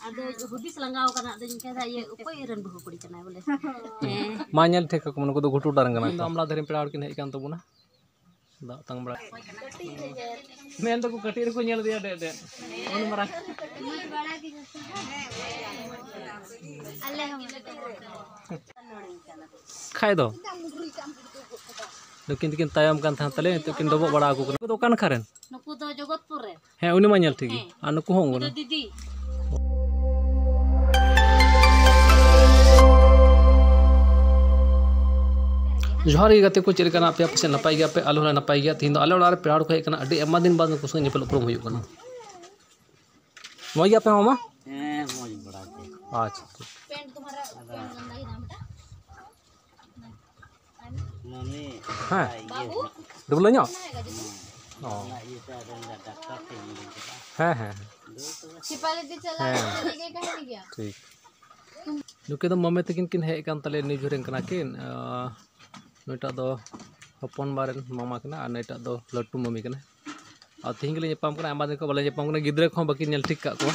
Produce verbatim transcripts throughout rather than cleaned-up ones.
ᱟᱫᱚ ᱦᱩᱫᱤᱥ ᱞᱟᱸᱜᱟᱣ ᱠᱟᱱᱟ, ᱟᱫᱚᱧ ᱚᱱᱠᱟᱭᱫᱟ, ᱤᱭᱟᱹ, ᱚᱠᱚᱭ ᱨᱮᱱ ᱵᱟᱹᱦᱩ ᱠᱩᱲᱤ ᱠᱟᱱᱟᱭ ᱵᱚᱞᱮ? ᱦᱮᱸ᱾ ᱢᱟ ᱧᱮᱞ ᱴᱷᱤᱠ ᱠᱟᱠᱚ, ᱱᱩᱠᱩ ᱫᱚ ᱜᱷᱩᱴᱩ ᱰᱟᱝ ᱠᱟᱱᱟ ᱠᱚ᱾ ᱟᱢᱞᱟ ᱫᱷᱟᱨᱮ ᱯᱮᱲᱟ ᱦᱚᱲ ᱠᱤᱱ ᱦᱮᱡ ᱟᱠᱟᱱ ᱛᱟᱵᱚᱱᱟ᱾ ᱫᱟᱜ ᱛᱟᱝ ᱵᱟᱲᱟ᱾ ᱢᱮᱱ ᱫᱚᱠᱚ ᱠᱟᱹᱴᱤᱡ ᱨᱮᱠᱚ ᱧᱮᱞ ᱤᱫᱤᱭᱟ ᱰᱮ ᱰᱮ᱾ ᱩᱱ ᱢᱟᱨᱟᱝ᱾ ᱟᱞᱮ ᱦᱚᱸ᱾ ᱠᱷᱟᱡ ᱫᱚ᱾ ᱱᱩᱠᱤᱱ ᱫᱚᱠᱤᱱ ᱛᱟᱭᱚᱢ ᱠᱟᱱ ᱛᱟᱦᱮᱸ ᱛᱟᱞᱮ, ᱱᱤᱛᱚᱜ ᱠᱤᱱ ᱰᱚᱵᱚᱜ ᱵᱟᱲᱟ ᱟᱠᱚ ᱠᱟᱱᱟ᱾ ᱱᱩᱠᱩ ᱫᱚ ᱚᱠᱟ ᱱᱟᱠᱷᱟ ᱨᱮᱱ? ᱱᱩᱠᱩ ᱫᱚ ᱡᱚᱜᱚᱛᱯᱩᱨ ᱨᱮ᱾ ᱦᱮᱸ, ᱩᱱᱤ ᱢᱟ ᱧᱮᱞ ᱴᱷᱤᱠ ᱜᱮ᱾ ᱦᱮᱸ᱾ ᱟᱨ ᱱᱩᱠᱩ ᱦᱚᱸ ᱩᱱᱠᱩ ᱚᱱᱠᱟ᱾ ᱫᱚ ᱫᱤᱫᱤ᱾ ᱡᱚᱦᱟᱨ ᱜᱮ ᱜᱟᱛᱮ ᱠᱚ, ᱪᱮᱫ ᱞᱮᱠᱟ ᱢᱮᱱᱟᱜ ᱯᱮᱭᱟ? ᱯᱟᱥᱮᱡ ᱱᱟᱯᱟᱭ ᱜᱮᱭᱟᱯᱮ, ᱟᱞᱮ ᱦᱚᱸᱞᱮ ᱱᱟᱯᱟᱭ ᱜᱮᱭᱟ᱾ ᱛᱤᱦᱤᱧ ᱫᱚ ᱟᱞᱮ ᱚᱲᱟᱜ ᱨᱮ ᱯᱮᱲᱟ ᱦᱚᱲ ᱠᱚ ᱦᱮᱡ ᱟᱠᱟᱱᱟ, ᱟᱹᱰᱤ ᱟᱭᱢᱟ ᱫᱤᱱ ᱵᱟᱫᱽ ᱱᱩᱠᱩ ᱥᱚᱸᱜᱮ ᱧᱮᱯᱮᱞ ᱩᱯᱨᱩᱢ ᱦᱩᱭᱩᱜ ᱠᱟᱱᱟ᱾ ᱢᱚᱡᱽ ᱜᱮᱭᱟᱯᱮ ᱢᱟᱢᱟ? ᱦᱮᱸ, ᱢᱚᱡᱽ ᱵᱟᱲᱟ ᱜᱮ᱾ ᱟᱪᱪᱷᱟ, ᱴᱷᱤᱠ᱾ ᱟᱫᱚ ᱢᱟᱢᱤ, ᱦᱮᱸ᱾ ᱤᱭᱟᱹ ᱰᱩᱵᱞᱟᱹ ᱧᱚᱜ? ᱚ᱾ ᱚᱱᱟ ᱤᱭᱟᱹ ᱛᱮ ᱟᱫᱚ ᱚᱱᱟ ᱰᱟᱠᱛᱟᱨ ᱴᱷᱮᱱ ᱤᱧ ᱤᱫᱤ ᱠᱮᱫᱟ᱾ ᱦᱮᱸ, ᱦᱮᱸ, ᱦᱮᱸ᱾ ᱫᱩ ᱛᱚᱵᱮ᱾ ᱥᱤᱯᱟᱞᱤ ᱫᱤ ᱪᱟᱞᱟᱣ ᱦᱮᱸ᱾ ᱠᱟᱛᱮ ᱜᱮ ᱠᱟᱹᱦᱱᱤ ᱜᱮᱭᱟ᱾ ᱴᱷᱤᱠ᱾ ᱱᱩᱠᱤᱱ ᱫᱚ ᱢᱟᱢᱮ ᱛᱟᱹᱠᱤᱱ ᱠᱤᱱ ᱦᱮᱡ ᱟᱠᱟᱱ ᱛᱟᱞᱮᱭᱟ, ᱱᱤᱡᱮ ᱨᱮᱱ ᱠᱟᱱᱟ ᱠᱤᱱ᱾ ᱟᱸ, ᱱᱩᱭᱴᱟᱜ ᱫᱚ ᱦᱚᱯᱚᱱ ᱵᱟ ᱨᱮᱱ ᱢᱟᱢᱟ ᱠᱟᱱᱟ ᱟᱨ ᱱᱩᱭᱴᱟᱜ ᱫᱚ ᱞᱟᱹᱴᱩ ᱢᱟᱢᱤ ᱠᱟᱱᱟ᱾ ᱟᱨ ᱛᱤᱦᱤᱧ ᱜᱮᱞᱮ ᱧᱟᱯᱟᱢ ᱠᱟᱱᱟ, ᱟᱭᱢᱟ ᱫᱤᱱ ᱠᱷᱚᱱ ᱵᱟᱞᱮ ᱧᱟᱯᱟᱢ ᱠᱟᱱᱟ, ᱜᱤᱫᱽᱨᱟᱹ ᱠᱚᱦᱚᱸ ᱵᱟᱹᱠᱤᱱ ᱧᱮᱞ ᱴᱷᱤᱠ ᱠᱟᱜ ᱠᱚᱣᱟ᱾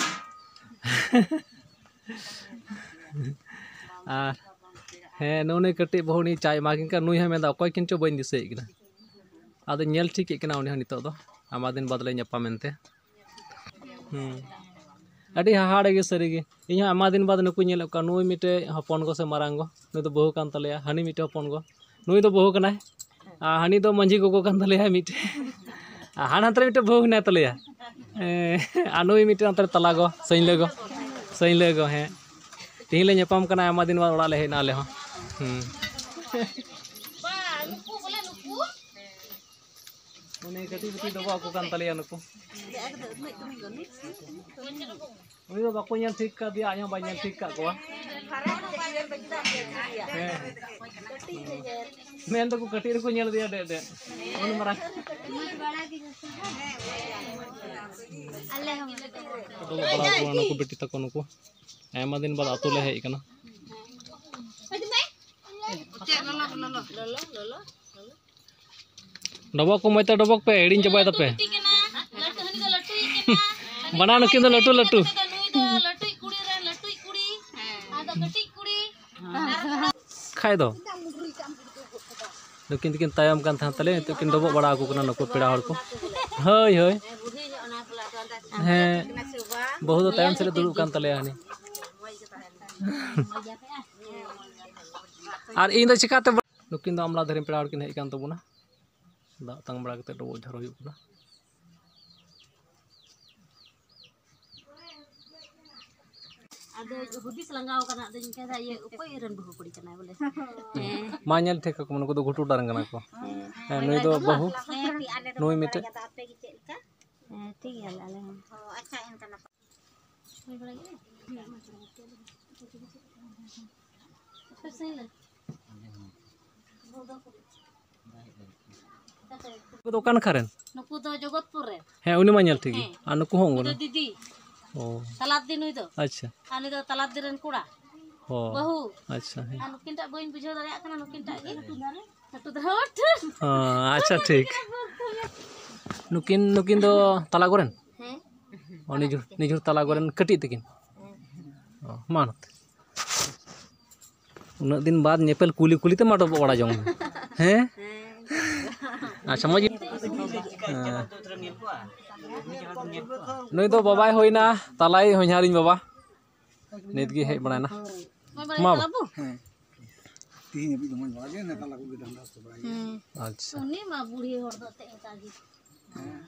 ᱟᱨ ᱦᱮᱸ, ᱱᱩᱜᱼᱩ ᱱᱩᱭ ᱠᱟᱹᱴᱤᱡ ᱵᱟᱹᱦᱩ ᱩᱱᱤ ᱪᱟᱭ ᱮᱢᱟ ᱠᱤᱱ ᱠᱟᱱᱟ, ᱱᱩᱭ ᱦᱚᱸ ᱢᱮᱱᱫᱟ ᱚᱠᱚᱭ ᱠᱤᱱ ᱪᱚ ᱵᱟᱹᱧ ᱫᱤᱥᱟᱹᱭᱮᱫ ᱠᱤᱱᱟ᱾ ᱟᱫᱚ ᱧᱮᱞ ᱴᱷᱤᱠ ᱠᱮᱫ ᱠᱤᱱᱟ ᱩᱱᱤ ᱦᱚᱸ ᱱᱤᱛᱚᱜ ᱫᱚ, ᱟᱭᱢᱟ ᱫᱤᱱ ᱵᱟᱫᱽ ᱞᱮ ᱧᱟᱯᱟᱢ ᱮᱱᱛᱮ᱾ ᱦᱩᱸ᱾ ᱟᱹᱰᱤ ᱦᱟᱦᱟᱲᱟ ᱜᱮ ᱥᱟᱹᱨᱤ ᱜᱮ᱾ ᱤᱧ ᱦᱚᱸ ᱟᱭᱢᱟ ᱫᱤᱱ ᱵᱟᱫᱽ ᱱᱩᱠᱩᱧ ᱧᱮᱞᱮᱫ ᱠᱚᱣᱟ᱾ ᱱᱩᱭ ᱢᱤᱫᱴᱮᱡ ᱦᱚᱯᱚᱱ ᱜᱚ ᱥᱮ ᱢᱟᱨᱟᱝ ᱜᱚ, ᱱᱩᱭ ᱫᱚ ᱵᱟᱹᱦᱩ ᱠᱟᱱ ᱛᱟᱞᱮᱭᱟ, ᱦᱟᱹᱱᱤ ᱢᱤᱫᱴᱮᱡ ᱦᱚᱯᱚᱱ ᱜᱚ, ᱱᱩᱭ ᱫᱚ ᱵᱟᱹᱦᱩ ᱠᱟᱱᱟᱭ᱾ ᱟᱨ ᱦᱟᱹᱱᱤ ᱫᱚ ᱢᱟᱹᱡᱷᱤ ᱜᱚᱜᱚ ᱠᱟᱱ ᱛᱟᱞᱮᱭᱟ ᱢᱤᱫᱴᱮᱡ᱾ ᱟᱨ ᱦᱟᱱᱟ ᱦᱟᱱᱛᱮ ᱨᱮ ᱢᱤᱫᱴᱮᱡ ᱵᱟᱹᱦᱩ ᱦᱮᱱᱟᱭ ᱛᱟᱞᱮᱭᱟ᱾ ᱦᱮᱸ, ᱟᱨ ᱱᱩᱭ ᱢᱤᱫᱴᱮᱡ ᱚᱱᱛᱮ ᱨᱮ ᱛᱟᱞᱟ ᱜᱚ, ᱥᱟᱹᱧᱞᱟᱹ ᱜᱚ, ᱥᱟᱹᱧᱞᱟᱹ ᱜᱚ, ᱦᱮᱸ᱾ ᱛᱤᱦᱤᱧ ᱞᱮ ᱧᱟᱯᱟᱢ ᱠᱟᱱᱟ, ᱟᱭᱢᱟ ᱫᱤᱱ ᱵᱟᱫᱽ ᱚᱲᱟᱜ ᱞᱮ ᱦᱮᱡ ᱮᱱᱟ ᱟᱞᱮ ᱦᱚᱸ᱾ ᱦᱩᱸ᱾ ᱩᱱᱤ ᱠᱟᱹᱴᱤᱡ ᱵᱤᱴᱤ ᱰᱚᱵᱚᱜ ᱟᱠᱚ ᱠᱟᱱ ᱛᱟᱞᱮᱭᱟ ᱱᱩᱠᱩ᱾ ᱩᱱᱤ ᱫᱚ ᱵᱟᱠᱚ ᱧᱮᱞ ᱴᱷᱤᱠ ᱠᱟᱫᱮᱭᱟ, ᱟᱡ ᱦᱚᱸ ᱵᱟᱭ ᱧᱮᱞ ᱴᱷᱤᱠ ᱠᱟᱫ ᱠᱚᱣᱟ᱾ ᱦᱮᱸ᱾ ᱢᱮᱱ ᱫᱚᱠᱚ ᱠᱟᱹᱴᱤᱡ ᱨᱮᱠᱚ ᱧᱮᱞ ᱤᱫᱤᱭᱟ ᱰᱮ ᱰᱮ᱾ ᱩᱱ ᱢᱟᱨᱟᱝ᱾ ᱟᱞᱮ ᱦᱚᱸ᱾ ᱰᱚᱵᱚᱜ ᱵᱟᱲᱟ ᱟᱠᱚ ᱠᱟᱱᱟ ᱱᱩᱠᱩ ᱵᱤᱴᱤ ᱛᱟᱠᱚ ᱱᱩᱠᱩ᱾ ᱟᱭᱢᱟ ᱫᱤᱱ ᱵᱟᱫᱽ ᱟᱹᱛᱩ ᱞᱮ ᱦᱮᱡ ᱟᱠᱟᱱᱟ᱾ ᱰᱚᱵᱚᱜ ᱠᱚ ᱢᱚᱡᱽ ᱛᱮ ᱰᱚᱵᱚᱜ ᱯᱮ, ᱦᱤᱲᱤᱧ ᱪᱟᱵᱟᱭ ᱛᱟᱯᱮ᱾ ᱵᱟᱱᱟ ᱱᱩᱠᱤᱱ ᱫᱚ ᱞᱟᱹᱴᱩ ᱞᱟᱹᱴᱩ᱾ ᱠᱷᱟᱡ ᱫᱚ᱾ ᱱᱩᱠᱤᱱ ᱫᱚᱠᱤᱱ ᱛᱟᱭᱚᱢ ᱠᱟᱱ ᱛᱟᱦᱮᱸ ᱛᱟᱞᱮ, ᱱᱤᱛᱚᱜ ᱠᱤᱱ ᱰᱚᱵᱚᱜ ᱵᱟᱲᱟ ᱟᱠᱚ ᱠᱟᱱᱟ ᱱᱩᱠᱩ ᱯᱮᱲᱟ ᱦᱚᱲ ᱠᱚ᱾ ᱦᱳᱭ, ᱦᱳᱭ᱾ ᱦᱮᱸ, ᱵᱟᱹᱦᱩ ᱫᱚ ᱛᱟᱭᱚᱢ ᱥᱮᱫ ᱨᱮ ᱫᱩᱲᱩᱵ ᱠᱟᱱ ᱛᱟᱞᱮᱭᱟ ᱦᱟᱹᱱᱤ᱾ ᱟᱨ ᱤᱧ ᱫᱚ ᱪᱤᱠᱟᱹᱛᱮ ᱵᱟ-, ᱱᱩᱠᱤᱱ ᱫᱚ ᱟᱢᱞᱟ ᱫᱷᱟᱨᱮ ᱯᱮᱲᱟ ᱦᱚᱲ ᱠᱤᱱ ᱦᱮᱡ ᱟᱠᱟᱱ ᱛᱟᱵᱚᱱᱟ᱾ ᱫᱟᱜ ᱛᱟᱝ ᱵᱟᱲᱟ ᱠᱟᱛᱮ ᱰᱚᱵᱚᱜ ᱡᱷᱟᱨ ᱦᱩᱭᱩᱜ ᱠᱟᱱᱟ᱾ ᱟᱫᱚ ᱦᱩᱫᱤᱥ ᱞᱟᱸᱜᱟᱣ ᱠᱟᱱᱟ, ᱟᱫᱚᱧ ᱚᱱᱠᱟᱭᱫᱟ, ᱤᱭᱟᱹ, ᱚᱠᱚᱭ ᱨᱮᱱ ᱵᱟᱹᱦᱩ ᱠᱩᱲᱤ ᱠᱟᱱᱟᱭ ᱵᱚᱞᱮ? ᱦᱮᱸ᱾ ᱢᱟ ᱧᱮᱞ ᱴᱷᱤᱠ ᱠᱟᱠᱚ ᱢᱮ, ᱱᱩᱠᱩ ᱫᱚ ᱜᱷᱩᱴᱩ ᱰᱟᱝ ᱠᱟᱱᱟ ᱠᱚ᱾ ᱦᱮᱸ᱾ ᱦᱮᱸ, ᱱᱩᱭ ᱫᱚ ᱵᱟᱹᱦᱩ, ᱦᱮᱸ, ᱟᱞᱮ ᱫᱚ ᱱᱩᱭ ᱱᱟᱯᱟᱭ ᱢᱤᱫᱴᱮᱡ᱾ ᱜᱮ, ᱟᱫᱚ ᱟᱯᱮ ᱜᱮ ᱪᱮᱫ ᱞᱮᱠᱟ? ᱦᱮᱸ, ᱴᱷᱤᱠ ᱜᱮᱭᱟᱞᱮ ᱟᱞᱮ ᱦᱚᱸ᱾ ᱚ, ᱟᱪᱪᱷᱟ, ᱮᱱᱠᱷᱟᱱ ᱱᱟᱯᱟᱭ᱾ ᱦᱩᱭ ᱵᱟᱲᱟ ᱜᱮ? ᱟᱯᱮ ᱥᱮᱱ ᱞᱮ? ᱱᱩᱠᱩ ᱫᱚ ᱚᱠᱟ ᱱᱟᱠᱷᱟ ᱨᱮᱱ? ᱱᱩᱠᱩ ᱫᱚ ᱡᱚᱜᱚᱛᱯᱩᱨ ᱨᱮᱱ᱾ ᱦᱮᱸ, ᱩᱱᱤ ᱢᱟ ᱧᱮᱞ ᱴᱷᱤᱠ ᱜᱮ᱾ ᱦᱮᱸ᱾ ᱟᱨ ᱱᱩᱠᱩ ᱦᱚᱸ ᱩᱱᱠᱩ ᱫᱚ ᱚᱱᱠᱟ᱾ ᱫᱤᱫᱤ᱾ ᱚ᱾ ᱛᱟᱞᱟᱫᱤ ᱱᱩᱭ ᱫᱚ᱾ ᱟᱪᱪᱷᱟ᱾ ᱟᱨ ᱱᱩᱭ ᱫᱚ ᱛᱟᱞᱟᱫᱤ ᱨᱮᱱ ᱠᱚᱲᱟ᱾ ᱚ᱾ ᱵᱟᱹᱦᱩ᱾ ᱟᱪᱪᱷᱟ, ᱦᱮᱸ᱾ ᱟᱨ ᱱᱩᱠᱤᱱ ᱴᱟᱜ ᱵᱟᱹᱧ ᱵᱩᱡᱷᱟᱹᱣ ᱫᱟᱲᱮᱭᱟᱜ ᱠᱟᱱᱟ, ᱱᱩᱠᱤᱱ ᱴᱟᱜ ᱜᱮ᱾ ᱞᱟᱹᱴᱩ ᱫᱷᱟᱨᱟ᱾ ᱚ, ᱟᱪᱪᱷᱟ, ᱴᱷᱤᱠ᱾ ᱱᱩᱠᱤᱱ, ᱱᱩᱠᱤᱱ ᱫᱚ ᱛᱟᱞᱟ ᱠᱚᱨᱮᱱ? ᱦᱮᱸ᱾ ᱚ, ᱱᱤᱡᱩᱨ, ᱱᱤᱡᱩᱨ ᱛᱟᱞᱟ ᱠᱚᱨᱮᱱ ᱠᱟᱹᱴᱤᱡ ᱛᱟᱹᱠᱤᱱ? ᱦᱮᱸ᱾ ᱚ, ᱢᱟ ᱱᱚᱛᱮ᱾ ᱩᱱᱟᱹᱜ ᱫᱤᱱ ᱵᱟᱫ ᱧᱮᱯᱮᱞ, ᱠᱩᱞᱤ ᱠᱩᱞᱤ ᱛᱮ ᱢᱟ ᱰᱚᱵᱚᱜ ᱵᱟᱲᱟ ᱡᱚᱝ ᱢᱮ᱾ ᱦᱮᱸ? ᱦᱮᱸ᱾ ᱟᱪᱪᱷᱟ, ᱢᱚᱡᱽ ᱜᱮ? ᱦᱮᱸ᱾ ᱱᱩᱭ ᱫᱚ ᱵᱟᱵᱟᱭ ᱦᱩᱭᱱᱟ, ᱛᱟᱞᱟᱭᱤᱡ ᱦᱚᱧᱦᱟᱨᱤᱧ ᱵᱟᱵᱟ᱾ ᱱᱤᱛ ᱜᱮ ᱦᱮᱡ ᱵᱟᱲᱟᱭᱱᱟ᱾ ᱢᱚᱡᱽ ᱵᱟᱲᱟ ᱢᱟ ᱜᱮ ᱵᱟ-, ᱛᱟᱞᱟᱵᱩ? ᱦᱮᱸ᱾ ᱛᱤᱦᱤᱧ ᱦᱟᱹᱵᱤᱡ ᱫᱚ ᱢᱚᱡᱽ ᱵᱟᱲᱟ ᱜᱮ, ᱱᱮᱛᱟᱨ ᱞᱟᱹᱜᱤᱫ ᱜᱮ ᱰᱟᱸᱰᱟ ᱦᱟᱹᱥᱩ ᱵᱟᱲᱟᱭᱟ᱾ ᱦᱮᱸ᱾ ᱟᱪᱪᱷᱟ᱾ ᱩᱱᱤ ᱢᱟ ᱵᱩᱲᱦᱤ ᱦᱚᱲ ᱫᱚ ᱮᱱᱛᱮᱫ ᱚᱱᱠᱟ ᱜᱮ᱾ ᱦᱮᱸ᱾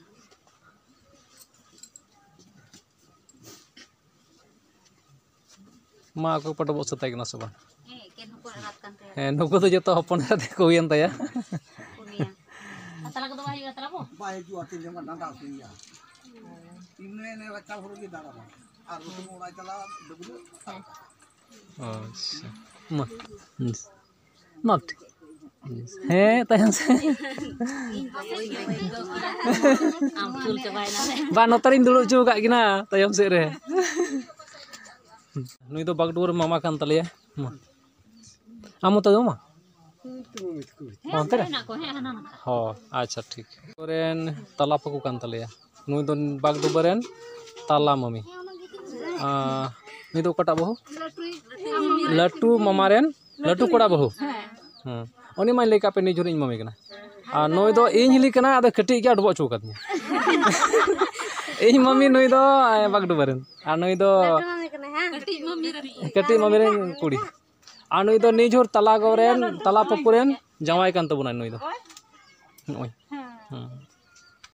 ᱢᱟ ᱚᱠᱚᱭ ᱠᱚ ᱰᱚᱵᱚᱜ ᱥᱟᱹᱛᱟᱭ ᱠᱟᱱᱟ ᱥᱮ ᱵᱟᱝ? ᱦᱮᱸ, ᱮᱠᱮᱱ ᱦᱚᱯᱚᱱ ᱮᱨᱟᱛ ᱠᱟᱱ ᱛᱟᱭᱟ᱾ ᱦᱮᱸ, ᱱᱩᱠᱩ ᱫᱚ ᱡᱚᱛᱚ ᱦᱚᱯᱚᱱ ᱮᱨᱟ ᱛᱮᱠᱚ ᱦᱩᱭᱮᱱ ᱛᱟᱭᱟ᱾ ᱯᱩᱱᱭᱟ᱾ ᱟᱨ ᱛᱟᱞᱟ ᱠᱚᱫᱚ ᱵᱟᱭ ᱦᱩᱭᱩᱜᱼᱟ, ᱛᱟᱞᱟ ᱠᱚ? ᱵᱟᱭ ᱦᱤᱡᱩᱜᱼᱟ, ᱛᱤᱱ ᱡᱚᱠᱷᱚᱱ ᱰᱟᱸᱰᱟ ᱦᱟᱹᱥᱩᱭᱮᱭᱟ᱾ ᱤᱧ ᱢᱮᱱ ᱨᱟᱪᱟ ᱦᱚᱨ ᱜᱮ ᱫᱟᱬᱟᱱᱟ᱾ ᱟᱨ ᱩᱱᱠᱩ ᱚᱲᱟᱜ ᱪᱟᱞᱟᱣ ᱰᱩᱵᱽᱨᱟᱹ᱾ ᱦᱮᱸ᱾ ᱟᱪᱪᱷᱟ᱾ ᱢᱟ᱾ ᱢᱟ ᱴᱷᱤᱠ᱾ ᱦᱮᱸ, ᱛᱟᱭᱚᱢ ᱥᱮᱫ᱾ ᱟᱢ ᱪᱩᱞ ᱪᱟᱵᱟᱭᱮᱱᱟ ᱞᱮ᱾ ᱵᱟ, ᱱᱚᱛᱮ ᱨᱤᱧ ᱫᱩᱲᱩᱵ ᱦᱚᱪᱚ ᱟᱠᱟᱫ ᱠᱤᱱᱟ ᱛᱟᱭᱚᱢ ᱥᱮᱫ ᱨᱮ᱾ ᱱᱩᱭ ᱫᱚ ᱵᱟᱜᱰᱩᱣᱟᱹᱨ ᱢᱟᱢᱟ ᱠᱟᱱ ᱛᱟᱞᱮᱭᱟ᱾ ᱢᱟ᱾ ᱟᱢ ᱢᱚᱛᱚ ᱫᱚ ᱢᱟ? ᱦᱮᱸ, ᱚᱱᱛᱮ ᱨᱮ? ᱢᱮᱱᱟᱜ ᱠᱚᱣᱟ, ᱦᱮᱸ, ᱦᱟᱱᱟ ᱱᱟᱠᱷᱟ᱾ ᱦᱚᱸ, ᱟᱪᱪᱷᱟ, ᱴᱷᱤᱠ᱾ ᱨᱮᱱ ᱛᱟᱞᱟ ᱯᱟᱹᱠᱩ ᱠᱟᱱ ᱛᱟᱞᱮᱭᱟ᱾ ᱱᱩᱭ ᱫᱚ ᱵᱟᱜᱰᱩᱵᱟᱹ ᱨᱮᱱ ᱛᱟᱞᱟ ᱢᱟᱹᱢᱤ᱾ ᱟᱨ ᱱᱩᱭ ᱫᱚ ᱚᱠᱟᱴᱟᱜ ᱵᱟᱹᱦᱩ? ᱞᱟᱹᱴᱩ ᱢᱟᱢᱟ ᱨᱮᱱ ᱞᱟᱹᱴᱩ ᱠᱚᱲᱟ ᱵᱟᱹᱦᱩ᱾ ᱦᱮᱸ᱾ ᱩᱱᱤ ᱢᱟᱧ ᱞᱟᱹᱭ ᱠᱟᱜ ᱯᱮ, ᱱᱤᱡ ᱦᱚᱲ ᱤᱧ ᱢᱟᱢᱤ ᱠᱟᱱᱟ᱾ ᱟᱨ ᱱᱩᱭ ᱫᱚ ᱤᱧ ᱦᱤᱞᱤ ᱠᱟᱱᱟ, ᱟᱫᱚ ᱠᱟᱹᱴᱤᱡ ᱜᱮ ᱰᱚᱵᱚᱜ ᱦᱚᱪᱚ ᱠᱟᱫᱤᱧᱟ᱾ ᱤᱧ ᱢᱟᱢᱤ ᱱᱩᱭ ᱫᱚ, ᱮ, ᱵᱟᱜᱰᱩᱵᱟ ᱨᱮᱱ᱾ ᱟᱨ ᱱᱩᱭ ᱫᱚ ᱠᱟᱹᱴᱤᱡ ᱢᱟᱢᱤ ᱨᱮᱱ ᱠᱩᱲᱤ᱾ ᱟᱨ ᱱᱩᱭ ᱫᱚ ᱱᱤᱡ ᱦᱚᱲ ᱛᱟᱞᱟ ᱜᱚ ᱨᱮᱱ, ᱛᱟᱞᱟ ᱯᱟᱹᱯᱩ ᱨᱮᱱ ᱡᱟᱶᱟᱭ ᱠᱟᱱ ᱛᱟᱵᱚᱱᱟᱭ ᱱᱩᱭ ᱫᱚ᱾ ᱱᱚᱜᱼᱚᱭ᱾ ᱦᱮᱸ᱾